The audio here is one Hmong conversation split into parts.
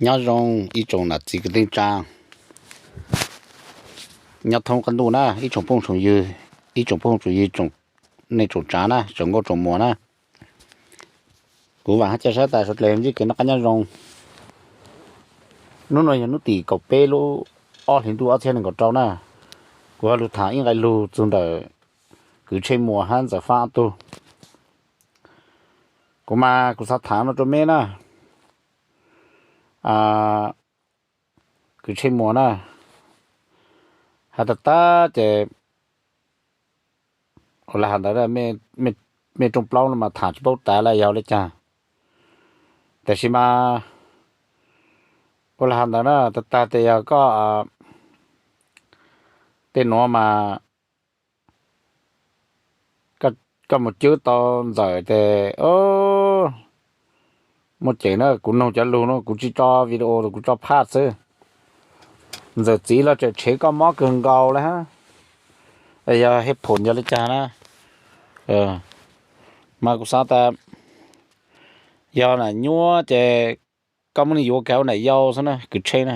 Nyob zoo ib tsoom nam txiv kwv tij tsa, nyob thoob qab ntuj na, ib tsoom phooj tsoom ywg, ib tsoom phooj tsoom ywg, nej tsoom tsav na, tsoom nkauj tsoom muam na. Kuv vam hab ca sab tas suav dlawg ntsib kev noj qab nyob zoo. Hnub no yog hnub tim kaum peb lub ob hlis ntuj ob txhiab nees nkaum rau na. Kuv ho lug tham ib nqe lug txug ntawm Kwv Tshej Muas hab Ntxawm Faj ob tug. Kuv mas kuv xav tham no rua mej na. Kwv Tshej Muas na, has tag tag ces ua le has ntawd, mej rooj plaub no mas tham tsis paub tav le yog le caag. Tab sis mas ua le has ntawd na, tag tag tes yog koj tej nuav mas koj mus cwb tau Ntxawm tes muaj ceem na. Kuv noog cov lug no, kuv tsis tso video, kuv tso phaj xwb. Ntxawm txiv los tseem tshev koj mob kawg nkaus le hab. Yog hej phoom yog le caag na, mas kuv xav tas yog nam nyuab ces koj muab nws yuav kag ua nam yau xwb na Kwv Tshej na.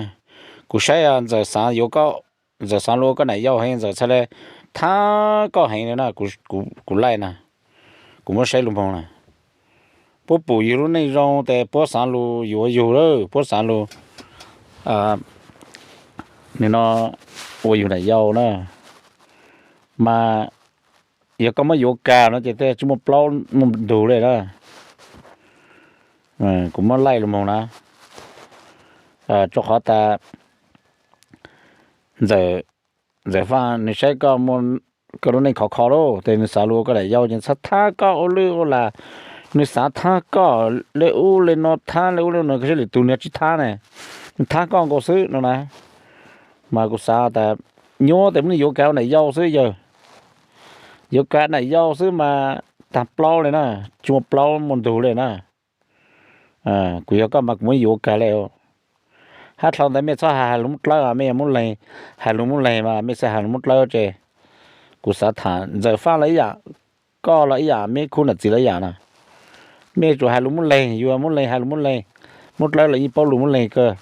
Kuv saib Ntxawm xaav yuav koj, Ntxawm xaav lug ua koj nam yau heev, Ntxawm txhaj le thab koj heev le na. Kuv laij na, kuv muab saib lug moog na, puab pum yug lub neej zoo tes puab xaav lug yuav yug lawm, puab xaav lug nim no ua yug nam yau na. Mas yog koj muab yuav kag no ces tej tsis muaj plaub muaj ntug le na. Kuv muab laij lug moog na, rua qhov tas Ntxawm, Ntxawm Faj nws saib koj, koj lub neej khov kho lauj, tes nws xaav lug ua koj nam yau ces txhaj thab koj ua lwj ua lam. Nws xaav thab koj le ub le no, thab le ub le no, koj saib lwm tug nws tsis thab ne, nws thab koj nkaus xwb no na. Mas kuv xav tas nyuab tes muab nws yuav kag ua nam yau xwb yawg, yuav kag nam yau xwb mas tag plaub le na, tsis muaj plaub muaj ntug le na. Kuv yog koj mas kuv muab yuav kag le. Hab dlhau ntawd mej txhob has lug muab dlawb, mej yog muab leeg, has lug muab leeg mas mej xaav has lug muab dlawb ces kuv xav tham Ntxawm Faj los ib yam, koj los ib yam, meb khub nam txiv los ib yam na. Mej tsuas has lug muab leeg, yus muab leeg, has lug muab leeg, muab dlawb los yeej paub lug muab leeg kawg.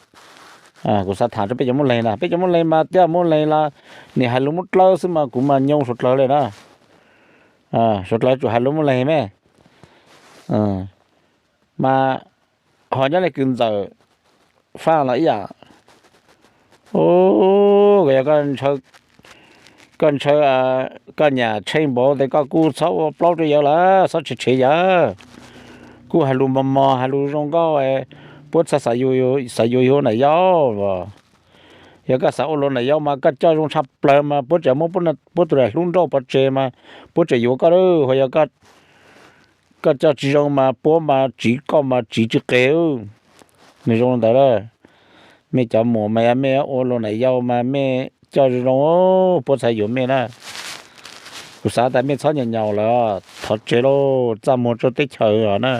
Kuv xav tham rua peb cov muab leeg na, peb cov muab leeg mas twb muab leeg los nim has lug muab dlawb xwb mas kuv mas nyoo suav dlawg le na. Suav dlawg tsuas has lug muab leeg me. Mas ho nyob le kws Ntxawm Faj los ib yam. Yog koj ntshaw, koj nyam Tshej npaum tes koj kuj txhob ua plaub rua yawg lawm, txhob tshev tshev yawg. Kuj has lug mos mos, has lug zoo nkauj, puab txhaj xav yuav yug nam yau. Yog koj xav ua luag nam yau mas koj coj zoo tshaj plawg mas puab tseem muab puab tug daim hlub nrauj pov tseg mas puab tseem yuav koj lawm. Ho yog koj coj tsis zoo mas puab mas tsiv koj mas tsiv tsis qeg. Nws zoo ntawd lawm. Mej cov muam mas yog mej ua luag nam yau mas mej coj zoo zoo puab txhaj yuav mej na. Kuv xav tas mej txhob nyaum nyaum lawm, thov tseg lauj, txaj muag rua teb chaws os na.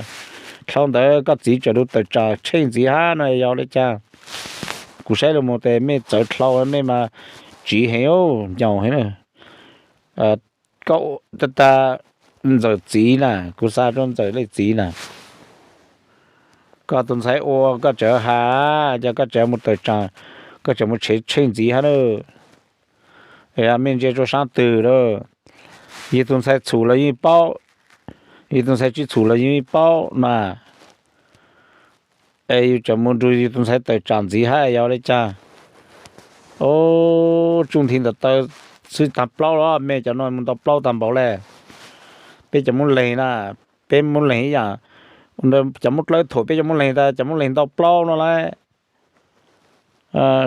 Dlhau ntawd koj txiv tseem lug tawm tsam Tshej ntxiv hab no yog le caag? Kuv saib lug moog tes mej txawv dlhau, mej mas tsiv heev, nyaum heev na. Koj tag tag Ntxawm txiv na, kuv xav rua Ntxawm le txiv na. Koj tus ntxhais ua koj tseem has, yog koj tseem mus tawm tsam, koj tseem mus tshev Tshej ntxiv hab na. Mej ntsia rua saab twg lawm, yug tus ntxhais txhum los yeej paub, yug tus ntxhais tsis txhum los yeej paub na. Es yug tseem mus nrug yug tus ntxhais tawm tsam ntxiv hab yog le caag? Tsuj nthi ntawm taw xwb tag plaub los, mej cov no mus ntau plaub tag npaum le. Peb cov muab leeg na, peb muab leeg ib yam, cov muab dlawb thaum peb cov muab leeg tas cov muab leeg ntau plaub no lawm.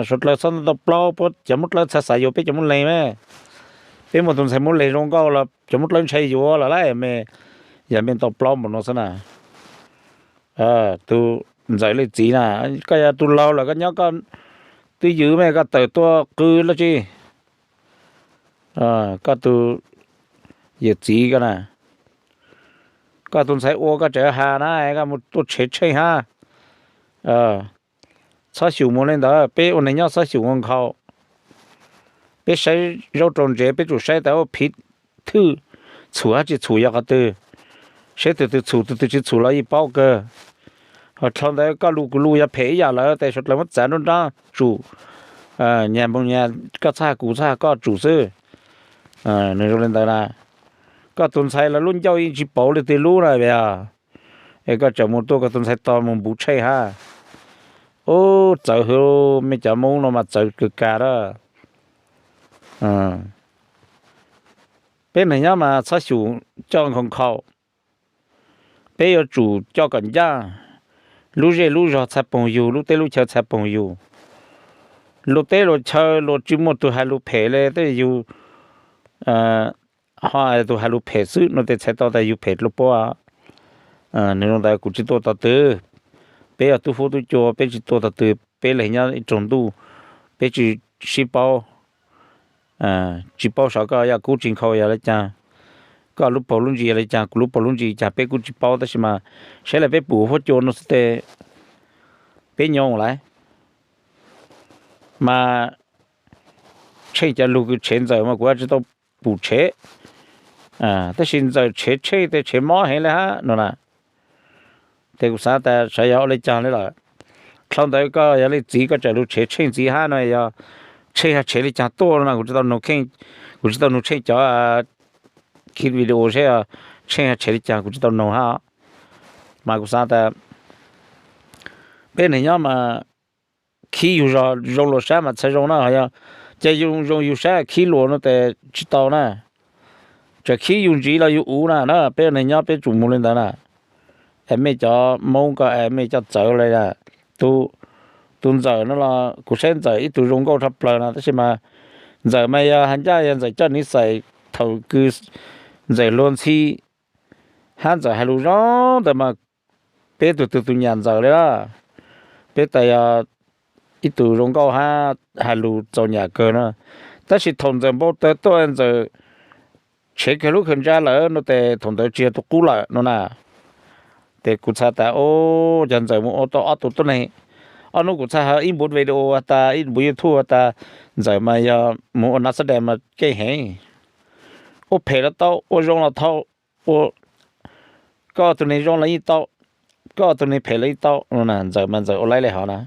Suav dlawg txhob ntau plaub, puab cov muab dlawb txhaj xav yuav peb cov muab leeg me. Peb muaj tus ntxhais muab leeg zoo nkauj los cov muab dlawb ntshai yuav los lawm me. Yog mej ntau plaub npaum no xwb na. Tus Ntxawm le txiv na, koj yog tus laug lawm koj nyob koj twj ywm me, koj tawm tuaj qw dlaab tsi? Koj tus yawm txiv ko na, koj tus ntxhais ua koj tseem has na, koj mus tuaj tshev Tshej hab. Txhob xyum mus le ntawd, peb ua neeg nyob txhob xyum ua nkhaus. Peb saib zaub rau ntsev peb tsum saib tas ua phiv thwj txhum hab tsis txhum yog qhov twg. Saib tus twg txhum tus twg tsis txhum los yeej paub kawg. Dlhau ntawd koj lus kuv lus yog phem ib yam lawm tes suav dlawg muab txav nruab nrab tsum, nyag npoo nyag, koj txhaj kuv txhaj koj tsum xwb. Nws zoo li ntawd na, koj tus ntxhais los lub ncauj yeej tsis pauv li twg lub na, es koj tseem mus tuaj koj tus ntxhais tog mus npuv Tsheej hab. Ub, txawv hwv, mej cov Hmoob no mas txawv kawg kag a. Peb neeg nyob mas txhob xyum coj nkhaus nkhaus, peb yuav tsum coj kom ncaj. Lub zej lub zog txhaj poog yug, lub teb lub chaw txhaj poog yug. Luag teb luag chaw luag tsis muaj tug has lus phem le, tej yug ho tug has lus phem xwb no tes txhais tau tas yug phem dlua puab. Nws zoo ntawd kuv tsis tuaj tog twg. Peb yog tub fub tub cua peb tsis tuaj tog twg, peb leeg nyob ib tsoom ntuj, peb tsis sib paub, tsis paub saib koj yaj kub tsis nkhaus yog li cas, koj lub paug lub ntsis yog li cas, kuv lub paug lub ntsis cas peb kuj tsis paub, tab sis mas saib lawm peb pum huab cua no xwb tes peb nyob lawm. Mas Tsheej cov lug kws tshev Ntxawm mas kuv tsis tau pum tshev, tab sis Ntxawm tshev Tsheej tes tshev mob heev li hab no na. Tes kuv xav tas saib yog ua li cas li lawm. Dlhau ntawd koj yog li txiv koj tseem lug tshev Tsheej txiv hab no yog Tsheej ho tshev li cas tuaj no na, kuv tsis tau nug Tsheej cov kis video seb Tsheej ho tshev li cas kuv tsis tau nug hab. Mas kuv xav tas peb neeg nyob mas khib yug zoo luag sab mas txhad zoo na, ho yog ca zoo yug sab khib luag no tes tsis tau na. Tseem khib yug ntsis los yug uv na na, peb neeg nyob peb tsum mus li ntawd na. Es mej cov Moob ko es mej coj txawv li, tus Ntxawm no los kuv saib Ntxawm ib tug zoo nkauj tshaj plaws na, tab sis mas Ntxawm mas yog has ncaj yog Ntxawm coj niv xais thaum kws Ntxawm luag ntxhi hab Ntxawm has lug zoo ntawd mas peb tug tug tug nyam Ntxawm li na. Peb tas yog ib tug zoo nkauj hab has lug txaus nyam kawg na, tab sis thaum Ntxawm npau taws tuaj Ntxawm tshev kawg lub kawg ntsa lawm no tes thaum ntawd tsis yog tus qub lawm no na. Tes kuv txhais tas o, yog Ntxawm mus ua tau ob tug tuab neeg, ob nub kuv txhais has ib npuv video has tas ib npuv YouTube has tas Ntxawm mas yog mus ua nav xab das mas keej heev, ua phem los tau ua zoo los tau, ua koj tug neeg zoo los yeej tau, koj tug neeg phem los yeej tau no na. Ntxawm mas Ntxawm ua laib li hov na.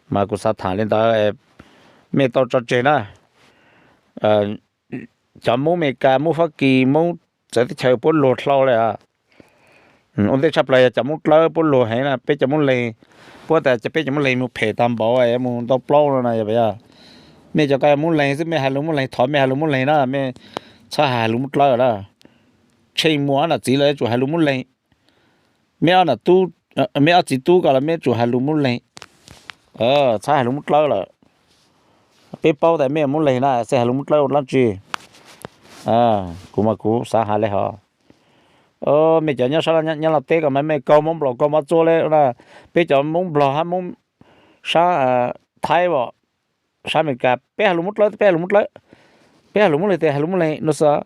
Mas kuv xav tham li ntawd, mej tau tso tseg na. Cov Moob Amelikas, Moob Fab Kis, Moob txawv teb chaws puab luag dlhau li. Ua ntej tshaj plaws yog cov Moob Dlawb puab luag heev na, peb cov Moob Leeg, puab tas peb cov Moob Leeg mus phem tag npaum mus ntau plaub no na yog. Mej cov ko yog Moob Leeg xwb, mej has lug Moob Leeg, thov mej has lug Moob Leeg na, mej txhob has lug Moob Dlawb na. Tsheej muaj ob nam txiv los yuav tsum has lug Moob Leeg. Meb ob nam tub, meb ob txiv tub ko los meb tsum has lug Moob Leeg, txhob has lug Moob Dlawb lawm. Peb paub tas mej Moob Leeg na, xav has lug Moob Dlawb ua dlaab tsi? Kuv mas kuv xav has li hov. Mej cov nyob sab Nyab Laj teb ko mas mej kaug mov nplaum kaug mov txua li na. Peb cov Moob Nplog hab Moob sab Thaib, sab Amelikas, peb has lug Moob Dlawb, peb has lug Moob Dlawb, peb has lug Moob Leeg tes has lug Moob Leeg no xwb.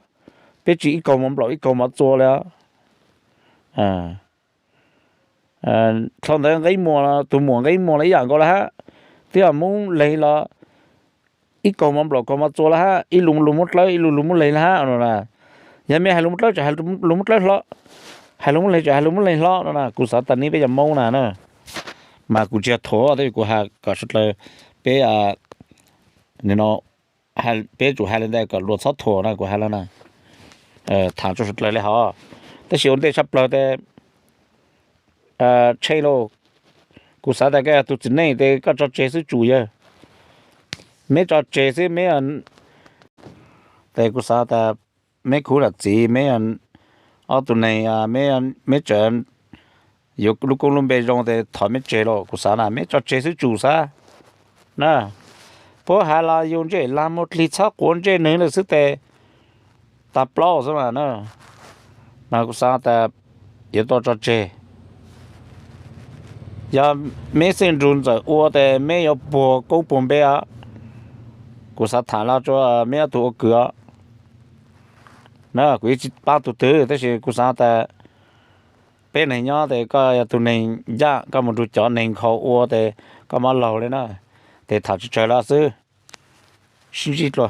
Peb tsis ib kaug mov nplaum ib kaug mov txua li. Dlhau ntawd Nqeeb Muas, tus muam Nqeeb Muas los ib yam nkaus li hab, twb yog Moob Leeg los ib kaug mov nplaum kaug mov txua li hab, ib lus lug Moob Dlawb ib lus lug Moob Leeg li hab no na. Yog mej has lug Moob Dlawb tsam has lug Moob Dlawb hlo, has lug Moob Leeg tsam has lug Moob Leeg hlo no na. Kuv xav tas neb peb cov Moob na na, mas kuv tsis yog thuam, tab sis kuv has kom suav dlawg peb, peb tsum has li ntawd kom luag txhob thuam na, kuv has lawm na. Tham rua suav dlawg li hov, tab sis ua ntej tshaj plawg tes Tsheej lauj, kuv xav tas koj yog tus txiv neej tes koj tso tseg xwb tsum yawg. Meb tso tseg xwb meb, tes kuv xav tas meb khub nam txiv, meb ob tug neeg, meb tseem yuav lub koob lub npe zoo tes thov meb tseg lauj. Kuv xav na meb tso tseg xwb tsum xav na. Puab has los yus ntsej lag muag dlig txhob quav ntsej neeg lawm xwb tes tag plaub xwb mas na. Mas kuv xav tas yuav tau tso tseg. Yog meb xeej nrug Ntxawm ua tes meb yuav puag koob puag npe os. Kuv xav tham los rua meb ob tug ua kwv os. Na kuv yeej tsis paab tug twg tab sis kuv xav tas peb neeg nyob tes koj yog tug neeg ncaj, koj mus nrug cov neeg nkhaus ua tes koj mob laug li na. Tes tham tsawg tsawg los xwb, sib ntsib dlua.